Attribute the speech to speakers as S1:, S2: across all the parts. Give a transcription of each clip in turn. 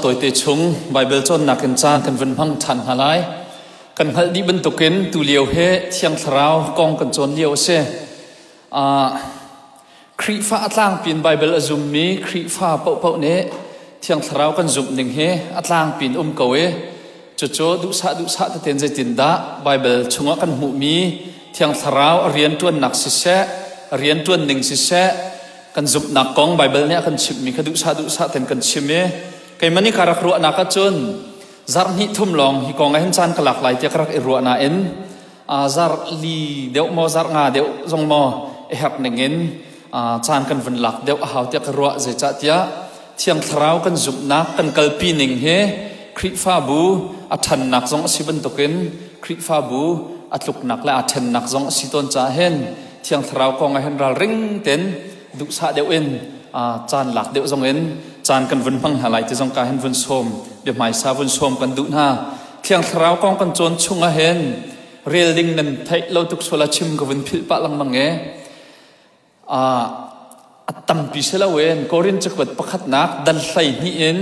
S1: Tawite chung Baibal cawnnak in caan kan vun hmang ṭhan hna lai. Kan hngalh dih bantukin tulio hi Thiang Thlarau kong kan cawn lio a si. Khrihfa a tlangpi in Baibal a zummi Khrihfa paohpaoh nih Thiang Thlarau kan zumh ning hi a tlangpi in um ko i cucu duhsah duhsah tein zeitindah Baibal chungah kan hmuhmi Thiang Thlarau a rianṭuannak siseh, a rianṭuan ning siseh, kan zumhnak kong Baibal nih a kan chimhmi kha duhsah duhsah ten kan chim i keimah nih ka rak ruahnak ahcun zarh hnih thum lawng hi kong ah hin caan ka lak lai tiah ka rak i ruah nain zarh li deuh maw zarh nga deuh zong maw i herh ning in caan kan vun lak deuh a hau tiah ka ruah. Zeicahtiah Thiang Thlarau kan zumhnak kan kalpi ning hi Khrihfabu a ṭhannak zong a si bantukin Khrihfabu a tluknak le aa ṭhennak zong a si tawn caah hin Thiang Thlarau kong ah hin ralring ten duhsah deuh in caan lak deuh zong in caan kan vun hmang hna lai ti zong ka hin vun sawm biahmaisa vun sawm kan duh hna. Thiang Thlarau kong kan cawn chung ah hin rel ding nan theih lo tuk sual a chim ka vun philh pah lengmang e. A tampi si loin Korin cakuat pakhatnak dal 12 in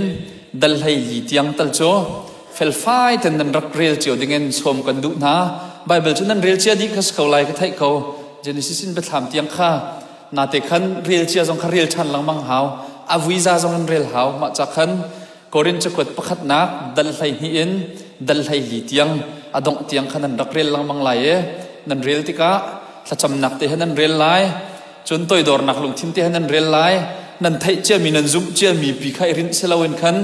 S1: dal 14 tiang tal cu felfai ten nan rak rel cio dingin sawm kan duh hna. Bible cu nan rel cia dih kha si ko lai ka theih ko. Genesis in Biathlam tiang kha nate khan rel cia zong kha rel ṭhan lengmang hau. A vuiza zong in rel hau. Mah ca khan Korin cakuat pakhatnak dal 12 in dal 14 tiang a dongh tiang kha nan rak rel lengmang lai i nan rel tikah thlacamnak te he nan rel lai, cun toidornak lungthin te he nan rel lai. Nan theih ciami, nan zumh ciami pi kha i rinh si loin khan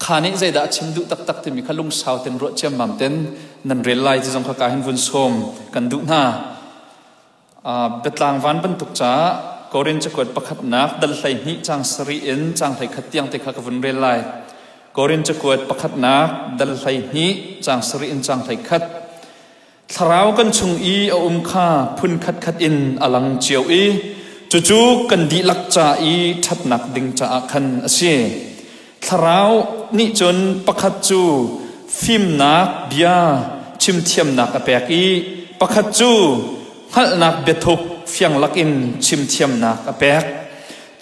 S1: kha nih zeidah a chim duh taktak timi kha lungsau ten ruah ciammam ten nan rel lai ti zong kha ka hin vun sawm kan duh hna. Biatlang van bantuk caah Korin cakuat pakhatnak dal 12 cang 7 in cang 11 tiang te kha ka vun rel lai. Korin cakuat pakhatnak dal 12 cang 7 in cang 11. Thlarau kan chung i a um kha phun khatkhat in a lang cio i cucu kan dihlak ca i ṭhatnak ding caah khan a si. Thlarau nih cun pakhat cu fimnak bia chimthiamnak a pek i pakhat cu hngalhnak biathuk fiang lakin chimthiamnak a pek.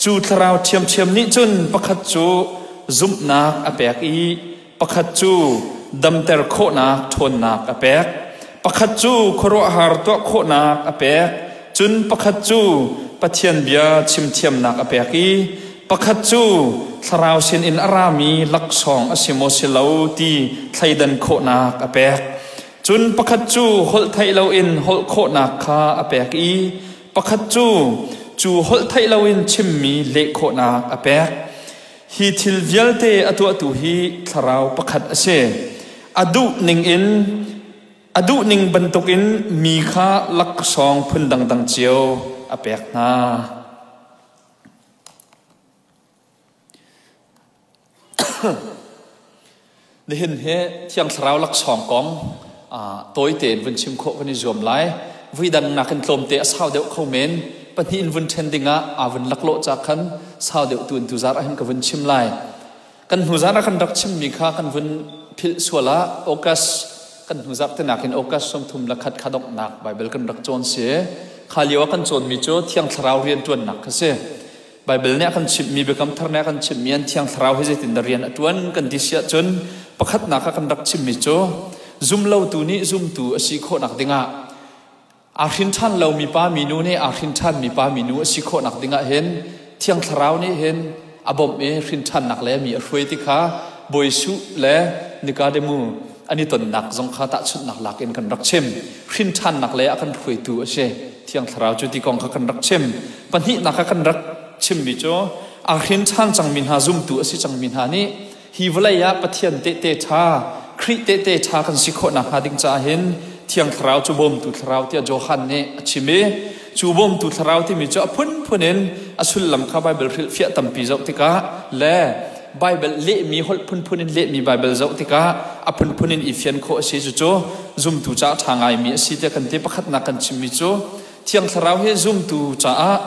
S1: Cu thlarau ṭhiamṭhiam nih cun pakhat cu zumhnak a pek i pakhat cu damter khawhnak ṭhawnnak a pek, pakhat cu khuaruahhar tuah khawhnak a pek, cun pakhat cu Pathian bia chimthiamnak a pek i pakhat cu thlarau sinin a rami laksawng a si maw si lo ti thleidan khawhnak a pek. Cun pakhat cu holh theih loin holh khawhnak kha a pek i pakhat cu cu holh theih loin chimmi leh khawhnak a pek. Hi thil vialte a tuahtu hi thlarau pakhat a si. A duh ningin a duh ning bantukin mi kha laksawng phun dangdang cio a pek hna. Nihin hi Thiang Thlarau laksawng kong tawi tein vun chim khawh kan i zuam lai. Vui dang nakin tlawmte a sau deuh kho men. Pahnih in vun ṭhen dingah aa vun laklawh ca khan sau deuh tu in tuzar ah hin ka vun chim lai. Kan hnuzar ah kan rak chimmi kha kan vun philh sual ah August kan hnuzar te nakin August 31 kha donghnak Bible kan rak cawn si. Kha lio ah kan cawnmi cu Thiang Thlarau rianṭuannak kha si. Baibal nih a kan chimhmi, Biakam Thar nih a kan chimhmi an Thiang Thlarau hi zeitindah rian a ṭuan kan ti si ahcun pakhatnak ah kan rak chimmi cu zumlotu nih zumtu a si khawhnak dingah, aa hrin ṭhan lomi pa minu nih aa hrin ṭhanmi pa minu a si khawhnak dingah hin Thiang Thlarau nih hin a bawmh i hrin ṭhannak le mi a hruai ti kha Bawi Jesuh le Nikodemu an i tonnak zong kha tahchunhnak lak in kan rak chim. Hrin ṭhannak le a kan hruaitu a si. Thiang Thlarau cu ti kong kha kan rak chim. Pahnihnak ah kan rak chimmi cu a hrin ṭhan cangmi hna, zumtu a si cangmi hna nih hi vawlei ah Pathian tehte ṭha, Khrih tehte ṭha kan si khawh nakhnga ding caah hin Thiang Thlarau cu bawmtu thlarau tiah Johan nih a chim i cu bawmtu thlarau timi cu a phunphun in a sullam kha Baibal hrilhfiah tampi zoh tikah le Baibal lehmi holh phunphun in lehmi Baibal zoh tikah a phunphun in i fian khawh a si. Cucu zumtu caah ṭha ngaimi a si tiah kan ti. Pakhatnak kan chimmi cu Thiang Thlarau hi zumtu caah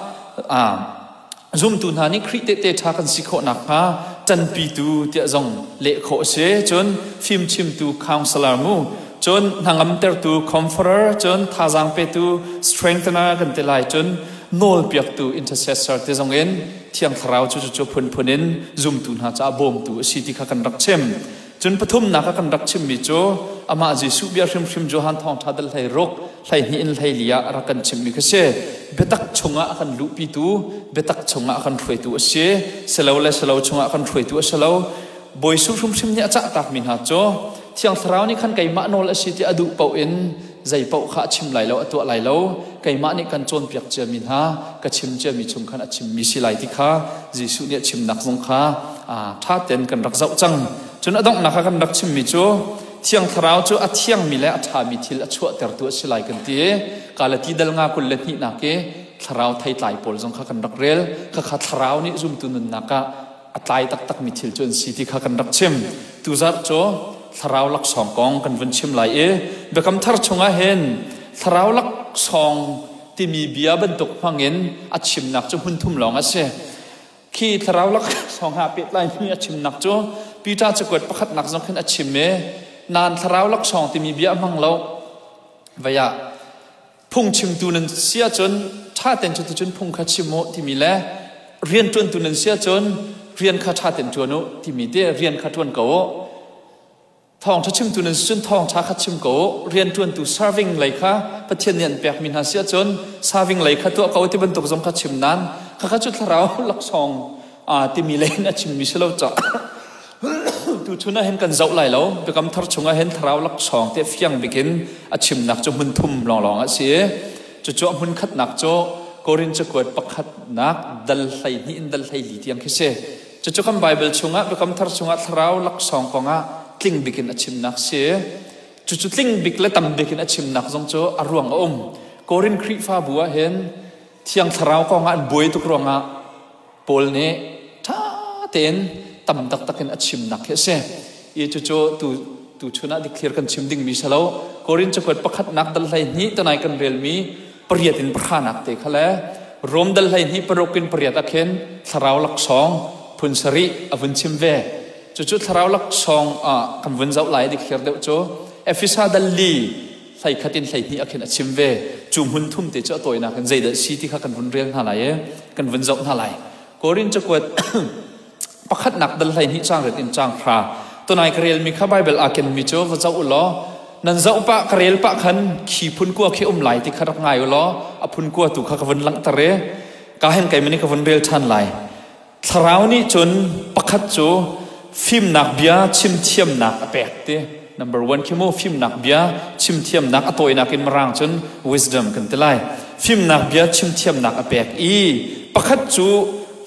S1: zumtu hna nih Khrih tehte ṭha kan si khawh nakhnga ṭanpitu tiah zong leh khawh a si. Cun fimchimtu, counselor mu, cun hnangamtertu, comforter, cun thazaang petu, strengthener kan ti lai, cun Nawlpiaktu intercessor ti zong in Thiang Thlarau cu cucu phunphun in zumtu hna caah bawmtu a si ti kha kan rak chim. Cun pathumnak ah kan rak chimmi cu amah Jesuh bia hrimhrim Johan thawngṭha dal 16 12 in 14 ah a rak kan chimmi kha si. Biatak chungah a kan luhpitu, biatak chungah a kan hruaitu a si. Silo le silo chungah a kan hruaitu a si lo. Bawi Jesuh hrimhrim nih a cahtakmi hna cu Thiang Thlarau nih khan keimah nawl a si ti a duh paoh in zei paoh kha a chim lai lo, a tuah lai lo. Keimah nih kan cawnpiak ciami hna, ka chim ciami chung khan a chimmi si lai ti kha Jesuh nih a chimnak zong kha ṭha tein kan rak zoh cang. Cun a donghnak ah kan rak chimmi cu Thiang Thlarau cu a thiangmi le a ṭhami thil a chuahtertu a si lai kan ti. Galati dal nga 22 nak i thlarau theitlai pawl zong kha kan rak rel. Khakha thlarau nih zumtu nunnak ah a tlai taktakmi thil cu an si ti kha kan rak chim. Tuzarh cu thlarau laksawng kong kan vun chim lai i Biakam Thar chungah hin thlarau laksawng timi bia bantuk hmangin a chimnak cu hmun thum lawng a si. Khi thlarau laksawng ha pehtlaimi a chimnak cu Peter cakuat pakhatnak zong khin a chim i nan thlarau laksawng timi bia a hmang lo. Vei ah phungchimtu nan si ahcun ṭha tein cuticun phung kha chim u timi le rianṭuantu nan si ahcun rian kha ṭha tein ṭuan u timi te rian kha ṭuan ko u. Thawngṭha chimtu nan si cun thawngṭha kha chim ko u. Rianṭuantu serving lei kha Pathian nih an pekmi hna si ahcun serving lei kha tuah ko ti bantuk zong kha chim nan khakha cu thlarau laksawng timi lei in a chimmi si lo caah tuchun ah hin kan zoh lai lo. Biakam Thar chungah hin thlarau laksawng te fiang bik in a chimnak cu hmun thum lawnglawng a si i cucu a hmun khatnak cu Korin cakuat pakhatnak dal 12 in dal 14 tiang khi si. Cucu kan Bible chungah Biakam Thar chungah thlarau laksawng kongah tling bik in a chimnak si. Cucu tling bik le tam bik in a chimnak zong cu a ruang a um. Korin Khrihfabu ah hin Thiang Thlarau kongah an buai tuk ruangah Paul nih ṭha tein tam taktak in a chimnak hi a si. I cucu tu tuchun ah dikthlir kan chim dingmi si lo. Korin cakuat pakhatnak dal 12 tunai kan relmi pariat in pahranak te kha le Rom dal 12 paruk in pariat ah khin thlarau laksawng phun sarih a vun chim ve. Cucu thlarau laksawng ah kan vun zoh lai dikthlir deuh cu Efesa dal li 11 in 12 ah khin a chim ve. Cu hmun thum te cu a tawinak in zeidah si ti kha kan vun rel hna lai i kan vun zoh hna lai. Korin cakuat pakhatnak dal 12 caang ret in caang hra tunai ka relmi kha Bible aa kenmi cu va zoh u law nan zoh pah ka rel pah khan khi phun kua khi um lai ti kha rak ngai u law a phun kua tu kha ka vun langhter i ka hen kai mani ka vun rel ṭhan lai. Thlarau nih cun pakhat cu fimnak bia chimthiamnak a pek ti. Number one khi mu fimnak bia chimthiamnak a tawinak in Mirang cun wisdom kan ti lai. Fimnak bia chimthiamnak a pek i pakhat cu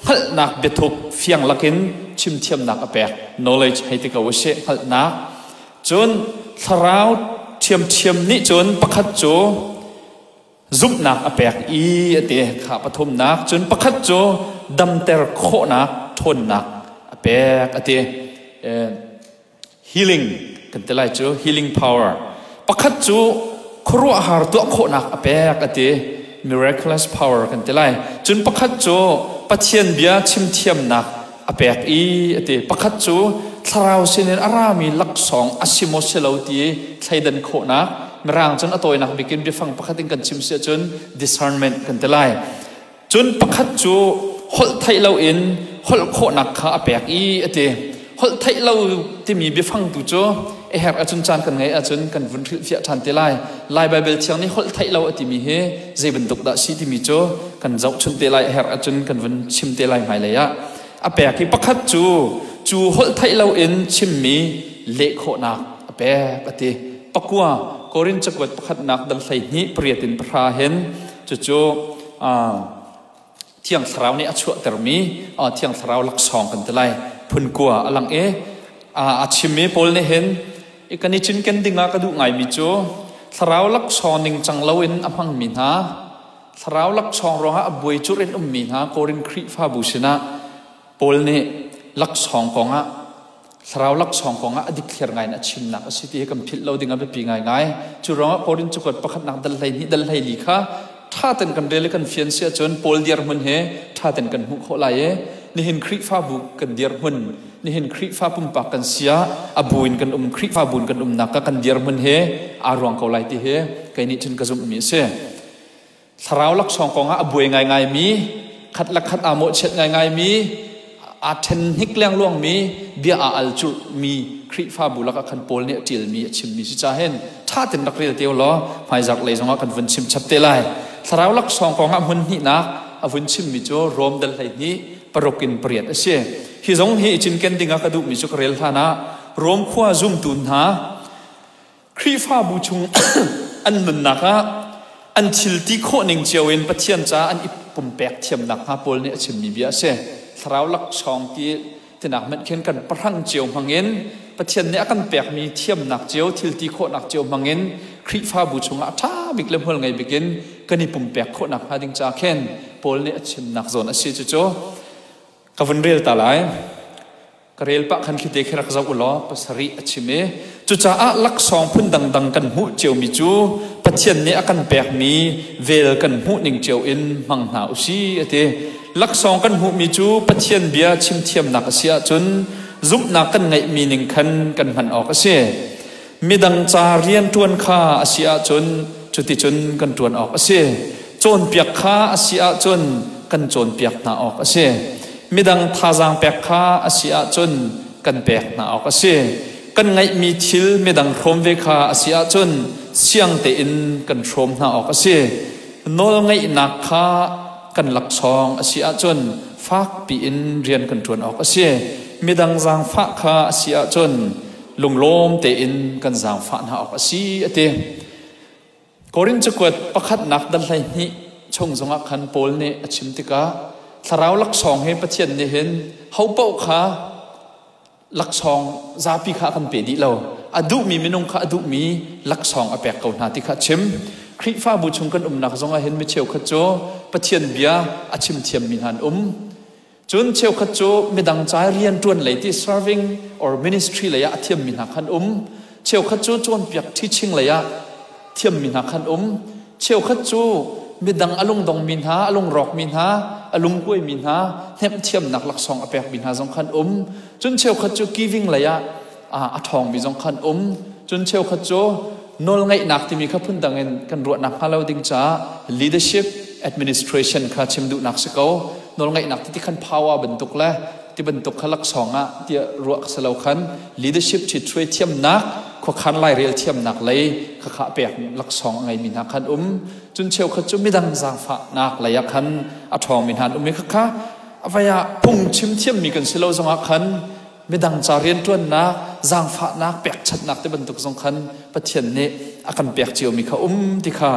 S1: hngalhnak biathuk fiang lakin chimthiamnak a pek. Knowledge hei ti ko usih hngalhnak. Cun thlarau ṭhiamṭhiam nih cun pakhat cu zumhnak a pek i a ti kha pathumnak cun pakhat cu damter khawhnak ṭhawnnak a pek a ti. Healing kan ti lai cu healing power. Pakhat cu khuaruahhar tuah khawhnak a pek a ti, miraculous power kan ti lai. Cun pakhat cu Pathian bia chimthiamnak a pek i a ti. Pakhat cu thlarau sinin a rami laksawng a si maw si lo ti thleidan khawhnak. Mirang cun a tawinak bikin biafang pakhat in kan chim si ahcun discernment kan ti lai. Cun pakhat cu holh theih loin holh khawhnak kha a pek i a ti. Holh theih lo timi biafang tu cu a herh ahcun caan kan ngeih ahcun kan vun hrilhfiah ṭhan te lai. Lai Baibal Thiang nih holh theih lo a timi hi zei bantuk dah si timi cu kan zohchunh te lai, a herh ahcun kan vun chim te lai hmailei ah. A pek i pakhat cu cu holh theih loin chimmi leh khawhnak a pek a ti. Pakua Korin cakuat pakhatnak dal 12 pariat in pahra hin cucu Thiang Thlarau nih a chuahtermi Thiang Thlarau laksawng kan ti lai phun kua a lang i a chimmi Paul nih hin kan i cinken ding ah ka duh ngaimi cu Thlarau laksawng ningcang loin a hmangmi hna Thlarau laksawng ruangah a buai cur in ummi hna Korin Khrihfabu sinah Paul nih laksawng kongah Thlarau laksawng kongah a dikthliar ngai in a chimnak a si ti hi kan philh lo ding a biapi ngaingai. Cu ruangah Korin cakuat pakhatnak dal 12 dal 14 kha ṭha ten kan rel i kan fian si ahcun Paul dirhmun he ṭha ten kan hmuh khawh lai i nihin Khrihfabu kan dirhmun, nihin Khrihfa pumpak kan si ah a bu in kan um, Khrihfabu in kan umnak ah kan dirhmun he aa ruang ko lai ti hi kei nih cun ka zumhmi a si. Thlarau laksawng kong ah a buai ngaingaimi, khat le khat aa mawhchiat ngaingaimi, aa ṭhen hnik lengluangmi, bia aa al curhmi Khrihfabu lakah khan Paul nih a ṭialmi a chimmi si ca hin ṭha tein rak rel te u law hmaizarh lei zongah kan vun chim chap te lai. Thlarau laksawng kong ah hmun hnihnak a vun chimmi cu Rom dal 12 paruk in pariat a si. Hi zong hi i cinken ding ah ka duhmi cu ka rel hlan ah Rom khua zumtu hna Khrihfabu chung an nunnak ah an thil ti khawh ning cio in Pathian caah an i pumpek thiamnak hnga Paul nih a chimmi bia a si. Thlarau laksawng ti tinak hmanh khin kan pahrang cio hmangin Pathian nih a kan pekmi thiamnak cio, thil ti khawhnak cio hmangin Khrihfabu chungah a ṭha bik le hmual ngei bik in kan i pumpek khawhnak hnga ding ca khin Paul nih a chimnak zawn a si. Cucu ka vun rel ta lai. Ka rel pah khan khite khi rak zoh u law pasarih a chim i cucaah laksawng phun dangdang kan hmuh ciomi cu Pathian nih a kan pekmi vel kan hmuh ning cio in hmang hna u si a ti. Laksawng kan hmuhmi cu Pathian bia chim thiamnak a si ahcun zumhnak kan ngeihmi ning khan kan hman awk a si. Midang ca rianṭuan kha a si ahcun cuticun kan ṭuan awk a si. Cawnpiak kha a si ahcun kan cawnpiak hna awk a si. Midang thazaang pek kha a si ahcun kan pek hna awk a si. Kan ngeihmi thil midang hrawm ve kha a si ahcun siang tein kan hrawm hna awk a si. Nawlngeihnak kha kan laksawng a si ahcun fakpi in rian kan ṭuan awk a si. Midang zaangfah kha a si ahcun lunglawm tein kan zaangfah hna awk a si a ti. Korin cakuat pakhatnak dal 12 chung zongah khan Paul nih a chim tikah thlarau laksawng hi Pathian nih hin ho paoh kha laksawng zapi kha a kan pe dih lo. A duhmi minung kha a duhmi laksawng a pek ko hna ti kha a chim. Khrihfabu chung kan umnak zongah hin mi cheukhat cu Pathian bia a chim thiammi hna an um. Cun cheukhat cu midang ca rianṭuan lei ti serving or ministry lei ah a thiammi hna khan um. Cheukhat cu cawnpiak teaching lei ah thiammi hna khan um. Cheukhat cu midang a lungdongmi hna, a lungrawkmi hna, a lungkuaimi hna hnemh thiamnak laksawng a pekmi hna zong khan um. Cun cheukhat cu giving lei ah a ṭhawngmi zong khan um. Cun cheukhat cu nawlngeihnak timi kha phundang in kan ruahnak hnga lo ding caah leadership administration kha chim duhnak si ko. Nawlngeihnak ti khan power bantuk le ti bantuk kha laksawng ah tiah ruah si lo khan leadership ṭhitṭhuai thiamnak khuakhan lairel thiamnak lei kha kha pek laksawng a ngeimi hna khan um. Cun cheukhat cu midang zaangfahnak lei ah khan a ṭhawngmi hna an um i khakha avai ah phungchim thiammi kan si lo zongah khan midang ca rianṭuannak, zaangfahnak, pekchanhnak ti bantuk zong khan Pathian nih a kan pek ciomi kha um ti kha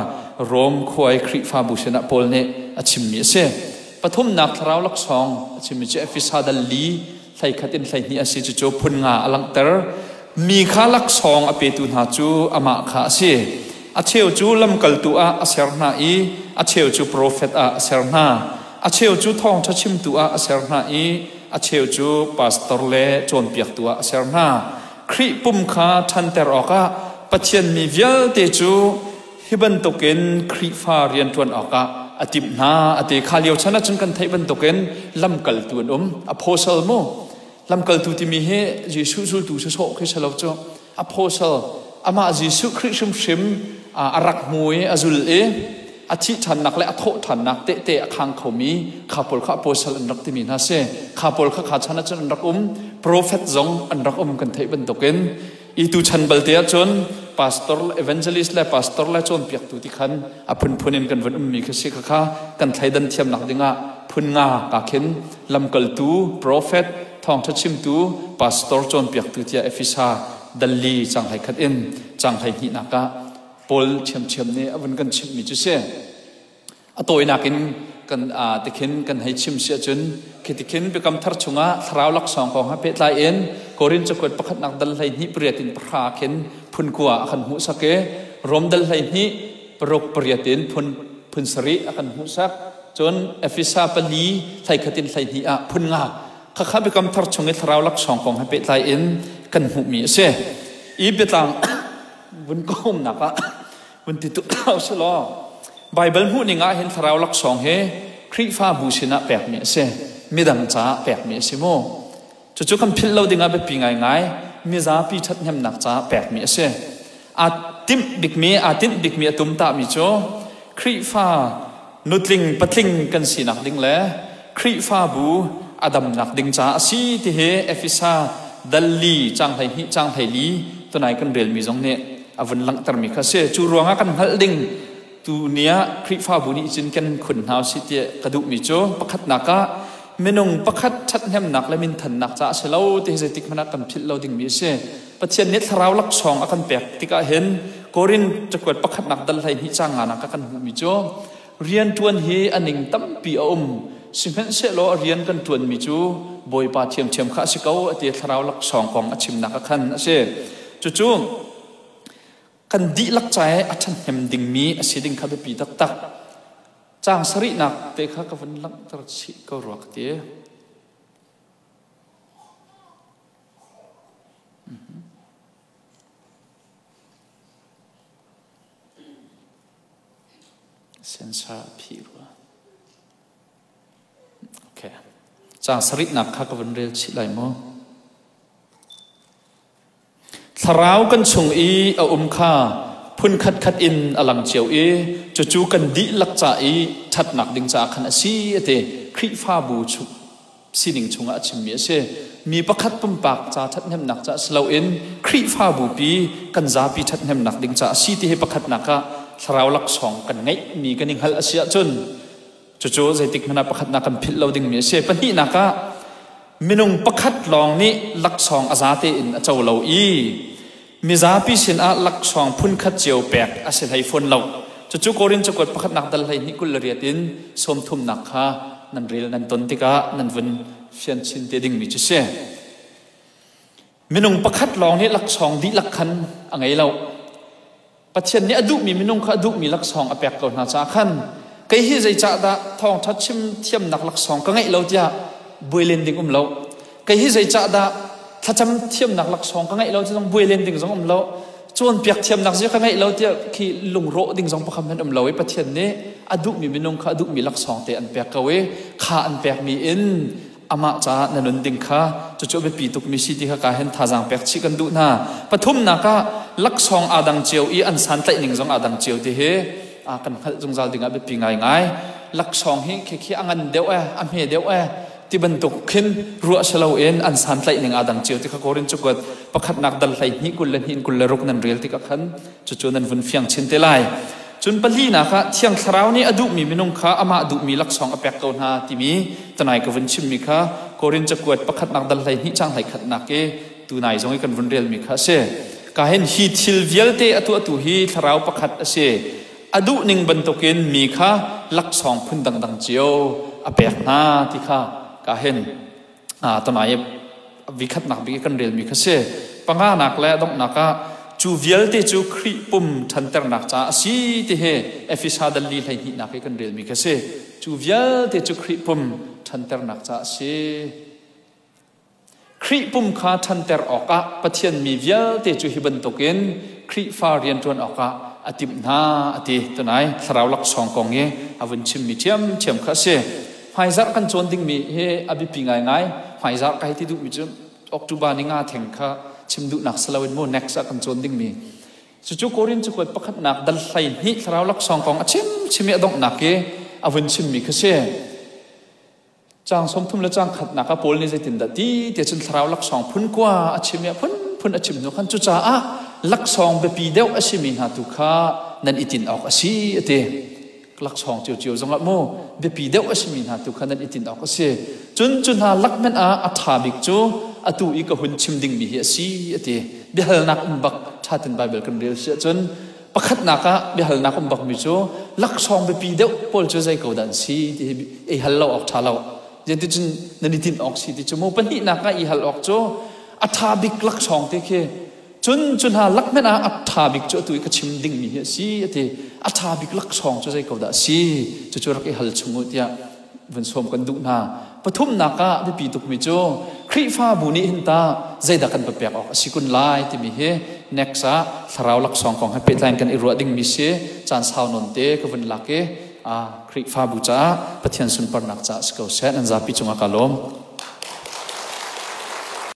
S1: Rom khua i Khrihfabu sinah Paul nih a chimmi a si. Pathumnak thlarau laksawng a chimmi cu Efesa dal li 11 in 12 a si cucu phun nga a langhter. Mi kha laksawng a petu hna cu amah kha a si. A cheu cu lamkaltu ah a ser hna i a cheu cu profet ah a ser hna. A cheu cu thawngṭha chimtu ah a ser hna i a cheu cu pastor le cawnpiaktu ah a ser hna. Khrih pum kha ṭhanter awkah Pathian mi vialte cu hi bantukin Khrihfa rianṭuan awkah a timh hna a ti. Kha lio chan ahcun kan theih bantukin lamkaltu an um. Apostle mu. Lamkaltu timi hi Jesuh zultu sawsawh khi si lo cu. Apostle amah Jesuh Khrih hrimhrim a rak hmu i a zul i a thih ṭhannak le a thawh ṭhannak tehte a khang khomi kha pawl kha apostle an rak timi hna si. Kha pawl kha kha chan ahcun an rak um. Prophet zong an rak um kan theih bantukin i tu chan balte ahcun pastor evangelist le pastor le cawnpiaktu ti khan a phunphun in kan vun ummi khi si kha kha kan thleidan thiamnak dingah phun nga ka khin lamkaltu prophet thawngṭha chimtu pastor cawnpiaktu tiah Efesa dalli cang hlei khat in cang hlei hnihnak ah Paul ṭhiamṭhiam nih a vun kan chimhmi cu si. A tawinak in kan tikhin kan hei chim si ahcun khi tikhin Biakam Thar chungah thlarau laksawng kong he pehtlai in Korin cakuat pakhatnak dal 12 pariat in pahra khin phun kua a kan hmuhsak i Rom dal 12 paruk pariat in phun phun sarih a kan hmuhsak. Cun Efesa pali 11 in 12 ah phun nga khakha Biakam Thar chung i thlarau laksawng kong he pehtlai in kan hmuhmi a si. I biatlang vun kawmnak ah vun ti tu selaw Bible hmuh ning ah hin thlarau laksawng hi Khrihfabu sinah pekmi a si. Midang caah pekmi a si mu. Cucu kan philh lo dingah biapi ngaingai mizapi ṭhathnemnak caah pekmi a si. Aa timh bikmi, aa tinh bikmi, a tumtahmi cu Khrihfa nutling patling kan sinak ding le Khrihfabu a damnak ding caah a si ti hi Efesa dal li caang 12 caang 14 tunai kan relmi zong nih a vun langhtermi kha a si. Cu ruangah kan hngalh ding tu ni ah Khrihfabu nih cun kan khun hna usih tiah ka duhmi cu pakhatnak ah minung pakhat ṭhathnemnak le minthannak caah a si lo ti hi zeitik hmanh ah kan philh lo dingmi a si. Pathian nih thlarau laksawng a kan pek tikah hin Korin cakuat pakhatnak dal 12 caang nganak ah kan hmuhmi cu rianṭuan hi a ning tampi a um. Sihmanhsehlaw a rian kan ṭuanmi cu Bawipa ṭhiamṭhiam kha a si ko a ti thlarau laksawng kong a chimnak ah khan a si. Cucu kan dihlak ca i a ṭhahnem dingmi a si ding kha biapi taktak. Caang sarihnak te kha ka vun langhter chih ko rua ka ti. Sensor a phih rua. Okay. Caang sarihnak kha ka vun rel chih lai mu. Thlarau kan chung i a um kha phun khatkhat in a lang cio i cucu kan dihlak ca i ṭhatnak ding caah khan a si a ti. Khrihfabu chung sining chungah a chimmi a si. Mi pakhat pumpak ca ṭhathnemnak caah si loin Khrihfabu pi kan zapi ṭhathnemnak ding caah a si ti hi pakhatnak ah thlarau laksawng kan ngeihmi kan i hngalh a si ahcun Cucu zeitik hmanh ah pakhatnak kan philh lo dingmi a si. Pahnihnak ah minung pakhat lawng nih laksawng a zate in a co lo i mizapi sinah laksawng phunkhat cio pek a si hlei fawn lo. Cucu Korin cakuat pakhatnak dal 12 28 in sawmthumnak kha nan rel nan ton tikah nan vun fian chin te dingmi cu si. Minung pakhat lawng nih laksawng dihlak khan a ngei lo. Pathian nih a duhmi minung kha a duhmi laksawng a pek ko hna caah khan kei hi zeicahdah thawngṭha chim thiamnak laksawng ka ngeih lo tiah buai len ding um lo. Kei hi zeicahdah thlacam thiamnak laksawng ka ngeih lo ti zong buai len ding zong um lo. Cawnpiak thiamnak zia ka ngeih lo tiah khi lungrawh ding zong pakhat hmanh um lo i Pathian nih a duhmi minung kha a duhmi laksawng te an pek ko i kha an pekmi in amah caah na nun ding kha cucu a biapi tukmi si ti kha ka hen thazaang pek chih kan duh hna. Pathumnak ah laksawng aa dang cio i an santlaih ning zong aa dang cio ti hi kan hngalh zungzal ding ah biapi ngaingai. Laksawng hi khi khi a ngan deuh e, a hme deuh e ti bantuk khin ruah si loin an santlaih ning aa dang cio ti kha Korin cakuat pakhatnak dal 12 22 in 26 nan rel tikah khan cucu nan vun fiang chin te lai. Cun palinak ah Thiang Thlarau nih a duhmi minung kha amah duhmi laksawng a pek ko hna timi tanai ka vun chimmi kha Korin cakuat pakhatnak dal 12 caang 11nak i tunai zong i kan vun relmi kha a si. Ka hin hi thil vialte a tuahtu hi Thlarau pakhat a si. A duhning bantukin mi kha laksawng phun dangdang cio a pek hna ti kha ka hin tonai vikhatnak bik kan relmi kha si. Panganak le donghnak ah cu vialte cu Khrih pum ṭhanternak caah a si ti hi Efesa dal li 12nak i kan relmi kha si. Cu vialte cu Khrih pum ṭhanternak caah a si. Khrih pum kha ṭhanter awkah Pathian mi vialte cu hi bantukin Khrihfa rianṭuan awkah a timh hna a ti. Tunai thlarau laksawng kong i a vun chimmi ṭhiamṭhiam kha a si. Hmaizarh kan cawn dingmi hi a biapi ngaingai. Hmaizarh ka hei ti duhmi cu October ni nga theng kha chim duhnak si loin mu next ah kan cawn dingmi. Cucu Korin cakuat pakhatnak dal 12 thlarau laksawng kong a chim chim i a donghnak i a vun chimmi kha si. Caang 30 le caang khatnak ah Paul nih zeitindah ti tiah cun thlarau laksawng phun kua a chim i a phunphun a chim hnu khan cucaah laksawng biapi deuh a simi hna tu kha nan i tin awk a si a ti. Laksawng ciocio zongah mu biapi deuh a simi hna tu kha nan i tin awk a si. Cun cu hna lak hmanh ah a ṭha bik cu atu i ka hun chim dingmi hi a si a ti. Biahalnak um bak ṭha ten Baibal kan rel si ahcun Pakhatnak ah biahalnak um bakmi cu laksawng biapi deuh pawl cu zei ko dah an si ti hi i hal lo awk ṭha lo. Zeiticun nan i tinh awk si ti cu mu. Pahnihnak ah i hal awk cu a ṭha bik laksawng te khi cun cu hna lak hmanh ah a ṭha bik cu atu i ka chim dingmi hi a si a ti. A ṭha bik laksawng cu zei ko dah a si cucu rak i hal chung u tiah vun sawm kan duh hna. Pathumnak ah biapi tukmi cu Khrihfabu nih hin ta zeidah kan papek awk a si kun lai timi hi next ah thlarau laksawng kong he pehtlai in kan i ruah dingmi si caan sau nawn te ka vun lak i Khrihfabu caah Pathian sunparnak caah si ko seh nan zapi cungah ka lawm.